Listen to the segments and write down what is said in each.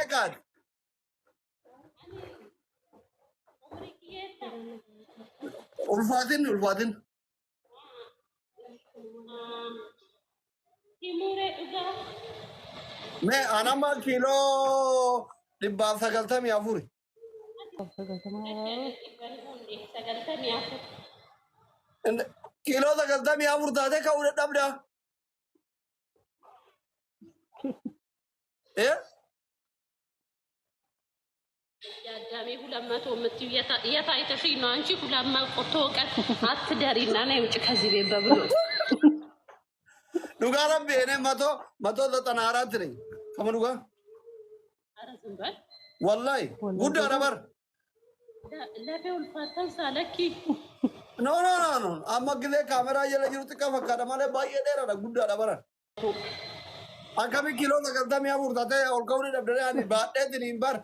Meeqaati? Ulfaatin ulfaatin. Mee anama kiiloo 194. Kiiloo 94 taatee ka'uu dadhabdaa? Eh? የአዳሜ 200 የምትይው የት አይተሽኝ ነው? አንቺ 200 ቀን አትደሪና ነይ ውጭ ከዚህ ቤት በብሎ። Dhugaa rabbi እኔ 194 ነኝ። Kama dhugaa? ኧረ ዝም በል። Wallahi guddaadha bar. Lafee ulfaatan saalakki. No, no, no, no. Amma gisee kaameraa jala jiru xiqqaa fakkaata malee baay'ee dheeraadha, guddaadha bara. Akkami kiiloo 94 taatee ol ka'uu dadhabdee ani baadheetiin hin bar.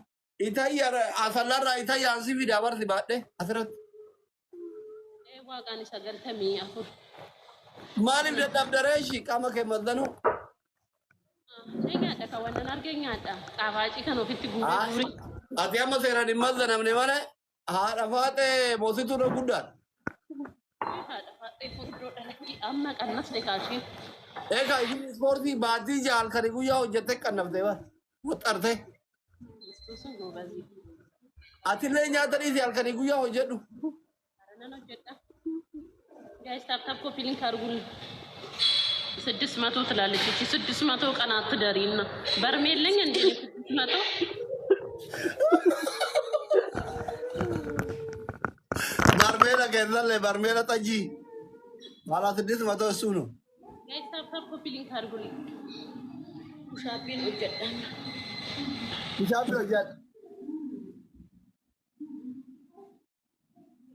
Itayya asallarraa itayya ansi fidaa barsi baadhee asirratti. Waaqaan 94. Maaliif dadhabdaree ishii qaama kee mazzanuu? Nyaadha kan wannan arge nyaadha. Xaafaacii kan ofitti guuree guuree. Ati amma seeraan hin mazzanamne malee haadha faaxee moosituu irra guddaadha. Haadha faaxee furdoo dhalatti amma qannasne kaashee. Egaa isin ispoortii baatii jaal kan guyyaa hojjettee qannaftee bara. Waxxarte. Istuusun goobazii. Atillee nyaata dhiisi halkanii guyyaa hojjedhu. Nan hojjedha. Guys, tap tap copy link አድርጉልኝ። 600 ትላለች እቺ 600 ቀን አትደሪና በርሜልኝ እንዴ 600? Barmeela keessallee barmeela xajjii. Baala 600 እሱ ነው። Guys, tap tap copy link አድርጉልኝ። Push-up hojjedha. Push-up hojjedha.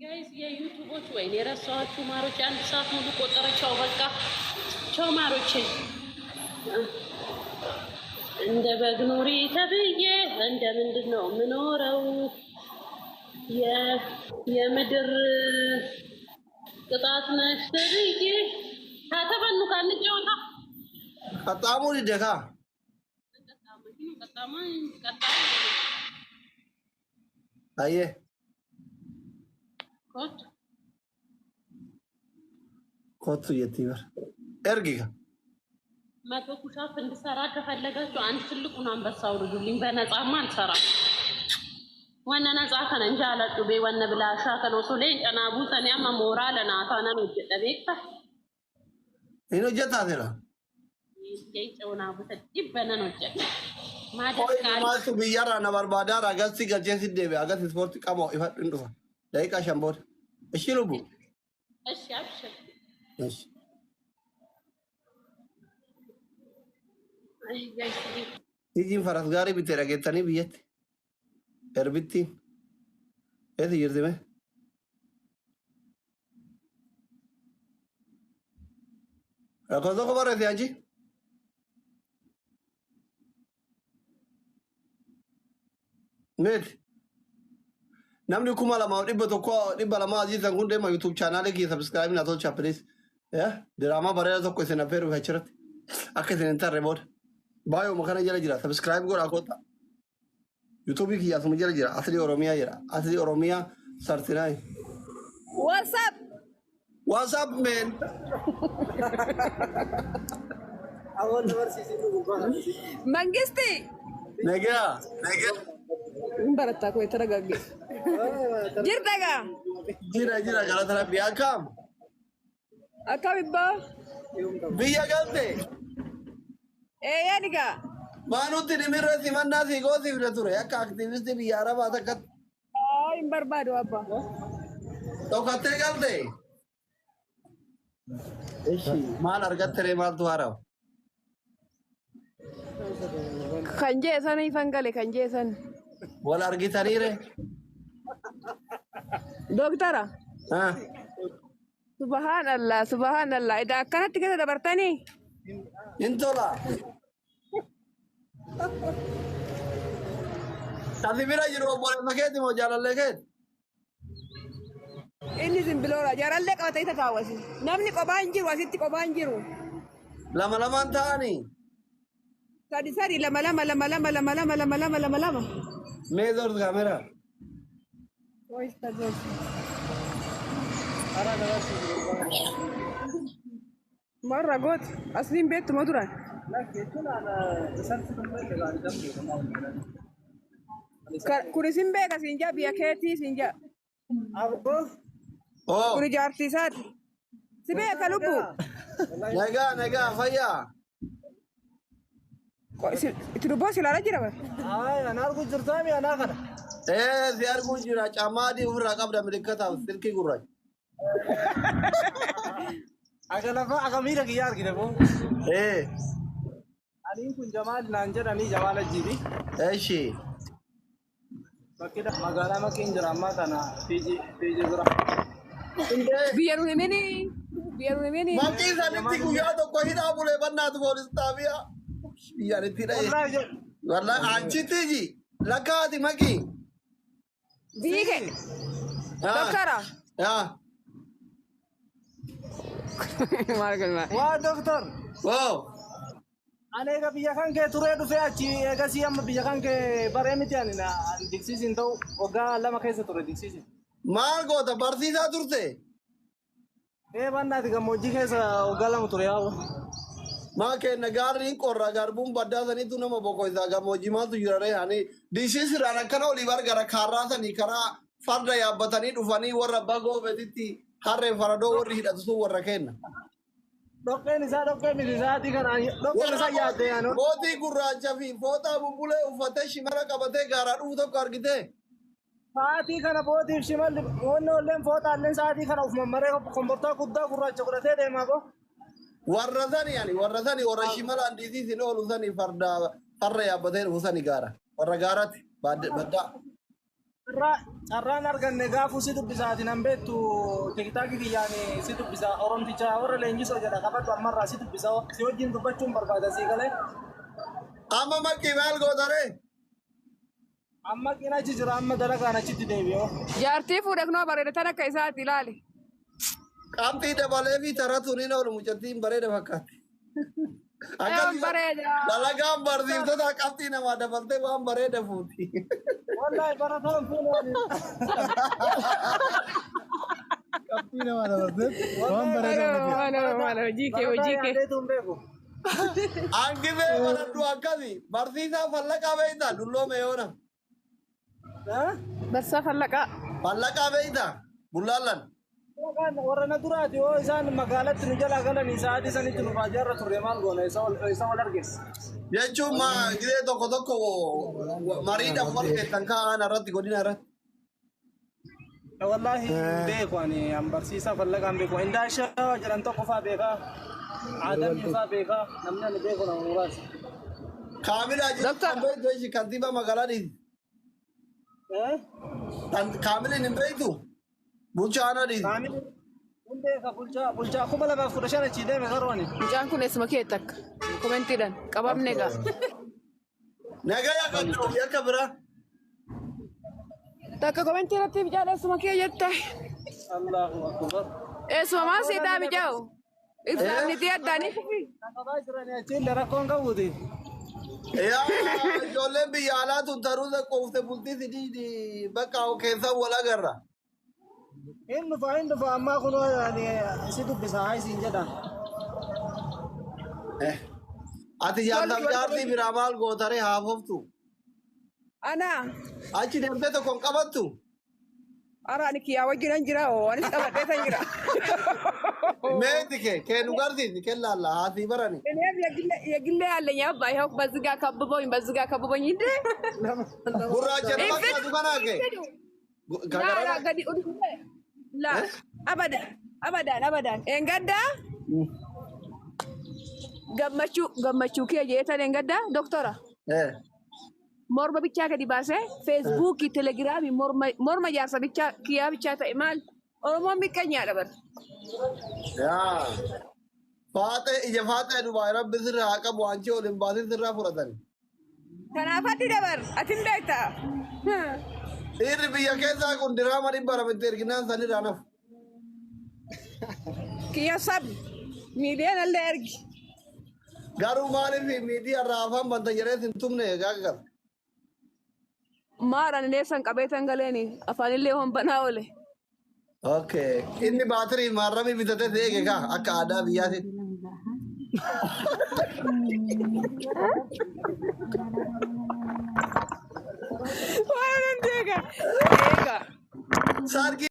Guys የዩቱቦች ወይኔ የረሳኋችሁ ማሮቼ፣ አንድ ሰዓት ሙሉ ቆጠረ። ቻው በቃ ቻው ማሮቼ። እንደ በግ ኑሪ ተብዬ እንደ ምንድን ነው ምኖረው? የምድር ቅጣት ነሽ ተብዬ ከተበኑ ካንጫወታ። Qaxxaamuu didde kaa. ቀጣማ ቀጣማ። Ayyee. ኮት። Kottu jettii bara. Ergi ka. 100 push-up እንድሰራ ከፈለጋችሁ አንድ ትልቁን አንበሳ አውርዱልኝ። በነፃማ አልሰራም። Wanna ነፃ kana hin jaaladhu bee wanna bilaashaa kana osoo leenca naa buusanii amma mooraala naa taanan hojjedha beekta. Hin hojjetaa seera. Leenca naa buusan dhibba nan hojjedha. Qo'i Maadas maaltu biyyarraa na barbaadaara agarsi galchee si deebi'a agarsi ispoortii qaba ifadhu hin dhufa. Daqiiqaa 5 booda. Ishii lubbu. እሺ አብሽር። እሺ። አይ guys. Hijiin faras gaarii bitee dhageettanii biyyatti. Erbittiin. Eessa jirti mee? Lakkoofsa tokko barreessi anchi. Meeti. Namni 2100 200 aziizan kun deema YouTube chaanaalee kiyya subscribe na tolcha please. Diraamaa bareedaa tokko isin affeeruuf achirratti. Akka isin hin tarre booda. Baay'uma kana jala jira. Subscribe godhaa kottaa. YouTube kiyya asuma jala jira. Asli Oromiyaa jira. Asli Oromiyaa Sartinaay. What's up? What's up, man? Mangisti! Nagaa. Hin barataa koo ተረጋጊ. Jirta gaa? Jira jira, galata rabbi akkam? Akkam ibbaa? Biyya galte? Eeyyaan gaa. Maanutti dhimirra simannaa sii goosifne ture akka aktiivistii biyya arabaa takkatti. Aa hin barbaadu abbaa. Dhokattee galte? Ishi maal argatte ree, maaltu haarawa? Kan jee sana ifan gale kan jee sana. Wal argitanii ree? Dooktara. Ah. Subhaanallah, subhaanallah. Ida akkanatti keessa dabartanii? Hin tola. Kasi bira jiru obboleessa keeti moo jaalallee keeti? Inni simbiloora. Jaarallee qabatee isa taawwasi. Namni qophaa hin jiru asitti qophaa hin jiru. Lama lamaan ta'anii? Sadi sadi lama lama lama lama lama lama lama lama lama lama. Mee zoortu kaameraa. Marra goot asliin beektu ma duran. Kun isin beeka siin jaa biyya keetii siin jaa. Oo. Kun jaartii isaati. Si beeka lubbu. Nagaa nagaa fayyaa. Itti dubboo si ilaalaa jira bara. Ana argu jirtaami anaa kana. Ee si arguu jira caammaa adii ofirraa qabda milikkataaf silkii gurraacha. Akka lafa akka miira kiyyaa argite boo. Ee Aniin kun Jamaal naan jedhanii Jamaal Ajjiibi. eshi. Bakki magaalaa Makiin jira ammaa kana Fiiji Fiiji bira. Indee Biyya nu himini. Biyya nu himini. Maqii sanitti guyyaa tokko hidhaa bulee bannaatu poolis xaabiyaa. Biyyaan itti hidhee. Wallaahi jedhu. Wallaahi achitti ji lakkaati maqii. Biyyi kee. Doktara. Yaa. Maal galmaa. Waa doktor. Wow. Ani eega biyya kan kee turee dhufee achi eegasii amma biyya kan kee baree miti ani na diksiisin ta'u waggaa 2 keessa ture diksiisin. Maal goota barsiisaa turte? Ee bannaati gammoojjii keessa waggaa 2 ture yaa'u. Maa kenna gaarriin qorra garbuun baddaa saniitu nama boqoisaa gammoojjii maaltu jira ree ani diisiisirraan akkana olii bargara kaarraa sanii karaa farda yaabbatanii dhufanii warra bagoo betitti harree faradoo warri hidhatu sun warra kenna. Dhoqqeen isaa dhoqqee miti isaatii kana dhoqqeen isaa yaaddee yaanu. Kootii gurraacha fi fooxaa bubbulee uffatee shimala qabatee gaaraa dhufu tokko argitee. Sa'aatii kana bootiif shimalli wanni olleen fooxaalleen sa'aatii kana uf mammaree kombortaa guddaa gurraacha godhatee deemaa boo. Warra sani ani warra sani warra shimalaan diisiisin oolu sani farda farra yaabbatee dhufu sani gaara warra gaaraatti baddaa. Carraan arganne gaafuu si dubbisaati nan beektu tiktaakii kiyyaan si dubbisa oromticha warra leenjisoo jedha qabadhu ammarraa si dubbisa si wajjin dubbachuun barbaada sii galee. Amma maqii maal gootaree? Amma qina achi jira amma dalagaan achitti deebi'oo. Jaartii fuudhe kunoo bareeda tan akka isaati ilaali. Qabxii dabalee fi taratuun hin oolu mucattiin bareeda fakkaatti. Ayyoon bareeda. Dalagaan barsiiftota qabxii namaa dabaltee waan bareeda fuuti. Wallaahi barataan fuudhe. Qabxii namaa dabaltee waan bareedaa Maalo miti. maalo maalo hojii kee hojii kee. Yaadeetu hin beeku. Hangifee baradhu akkasi barsiisaa fallaqaa beektaa dulloome yoona. Barsaa fallaqaa. Fallaqaa beektaa bullaallan. Warra na duraati yoo isaan magaalatti nu jalaa galanii sa'aatii sanitti nu baadiyyaarra turre maal goona isa wal argeessa. Jechuun gizee tokko tokko mariidhaan wal keessan kaa'an irratti godina irratti. Wallaahi hin beeku ani an barsiisaa fallaqaan beeku. Indaashaa jedhan tokko faa beekaa. Aadamii faa beekaa. Namni ani beeku nama muraasa. Kaamilaa Doktor. jechuun beektu ishii kantiibaa magaalaa dhiisi. Kaamiliin hin beektu bulchaa aanaa dhiisi. Kaamilii hin beeka bulchaa bulchaa 2015 achii deeme garuu. Mucaan kun eessuma kee takka. Komentiidhaan qabamne egaa. Nagaya qabdu yakka biraa. Takka komentii irratti mucaan eessuma kee jette. Allahu akbar. Eessuma maal siidaa mijaa'u? Ibsaan nitii addaanii kufi. Qabaa jiranii achi illee rakkoon qabuuti. Yaa ijoolleen biyya alaa tun taruusa qoofte bultii sidii bakka keessan wal agarra. Hin dhufa ammaa kun ani si dubbisa haa isiin jedha. Ati jaarsaaf jaartii biraa maal gootaree haafoftu? Ana Achi deemtee tokko hin qabattu? ara ani kiyyaa wajjinan jira oo anis qabadhee san jira. Meeti kee kee nu garsiisi kee laalla haasii barani. እኔም የግሌ አለኝ አባ ይኸው በዚህ ጋር ከብቦኝ በዚህ ጋር ከብቦኝ እንዴ Gurraacha nama akkasuma kanaa kee. ላ ላ ገዲ ላ አበዳን አበዳን አበዳን ኤንገዳ gammachuu gammachuu kee jeetan engadda doktora morma bichaa gadi baasee feesbuukii telegiraamii morma morma jaarsa bichaa kiyyaa bichaa ta'e maal oromoon miqqanyaadha bar Yaa. Faaxee ija faaxee Dubaay rabbi sirraa haa qabu anchi ol hin baasin sirraa fudhatani. kanaaf addi dabar atin beekta Dhiirri biyya keessaa kun diraama 200tti erginaan sanirraa nafu. kiyya sab miiliyoona illee ergi. Garuu maaliif miidiyaa irraa afaan banta jedhee sin tumne gaaga qaba. Maaraan illee san qabeetan galeeni afaanillee hombanaa oole. Okay. Inni baatirii maarramii bitatee si eege kaa akka aadaa biyyaatti. Waan nan deega. Eega. Saargii.